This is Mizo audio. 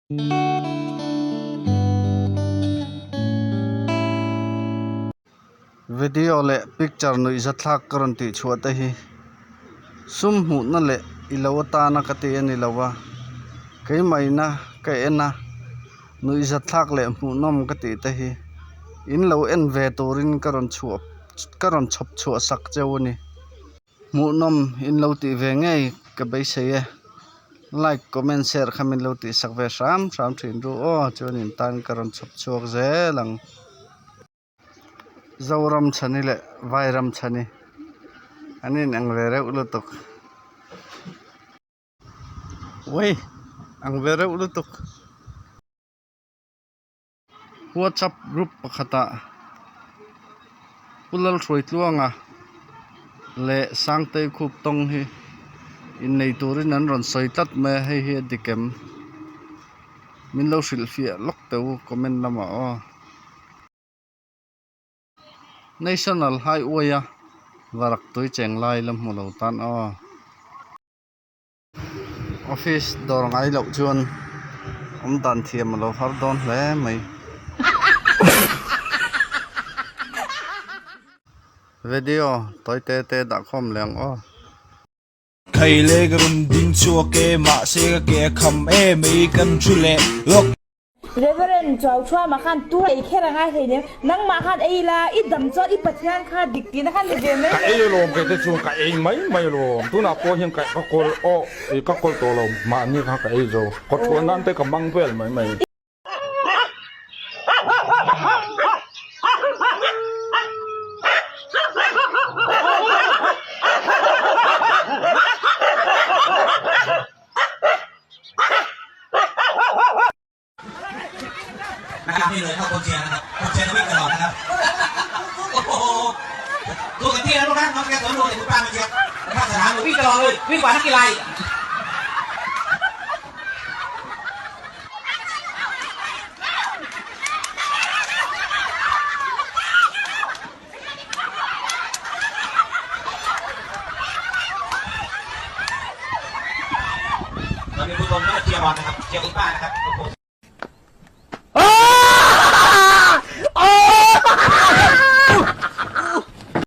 Video leh picture nuih zathlak ka rawn tih chhuah te hi sum hmuhna leh i lo atana ka ti a ni lo a, keimahina ka en a nuih zathlak leh hmuhnawm ka tih te hi in lo en ve turin ka rawn chhuah ka rawn chhawp chhuah sak cheu a ni. Hmuhnawm in lo tih ve ngei ka beisei e like comment share kha min lo tih sak ve hram hram thin ru aw chuan in tan ka rawn chhawp chhuak zel ang. Zoram chhani leh Vairam chhani an inang ve reuh lutuk ui ang ve reuh lutuk. Whatsapp group pakhatah Pu Lalhruaitluanga leh Sangtei khup tawng hi innei turin an rawn sawi tlat mai a hei hi a dik em? Min lo hrilhfiah lawk teh u comment lamah aw. National Highway a varak tui cheng lai la hmu lo tan aw. Office dawr ngai loh chuan awm dan thiam a lo har dawn hle mai. Video tawi te te dah khawm leh ang aw. Thei le ka rawn ding chhuak e, mahse ka ke a kham em mai kan thu leh lawk. Reverend Chuauchhuama khan tu ei kher a ngai hleinem, nangmah khan ei la, i dam chuan i Pathian kha dik tihna khan ni ve mai Ka ei alawm kei te chuan ka ei mai mai alawm, tunah pawh hian ka ka kawl aw ka kawl tawh lo mahni kha ka ei zo, kawthuah nan te ka mang vel mai mai. นะครับนี่เลยเข้าคนเชียร์นะครับคนเชียร์วิ่งตลอดนะครับโอ้โหดูเต็มที่นะลูกนะน้องแกสวนดูเด็กคุณป้ามาเชียร์นะครับสนามวิ่งตลอดเลยวิ่งกว่านักกีฬาอีก ตอนนี้ผู้ชมก็เชียร์บอลนะครับเชียร์คุณป้านะครับ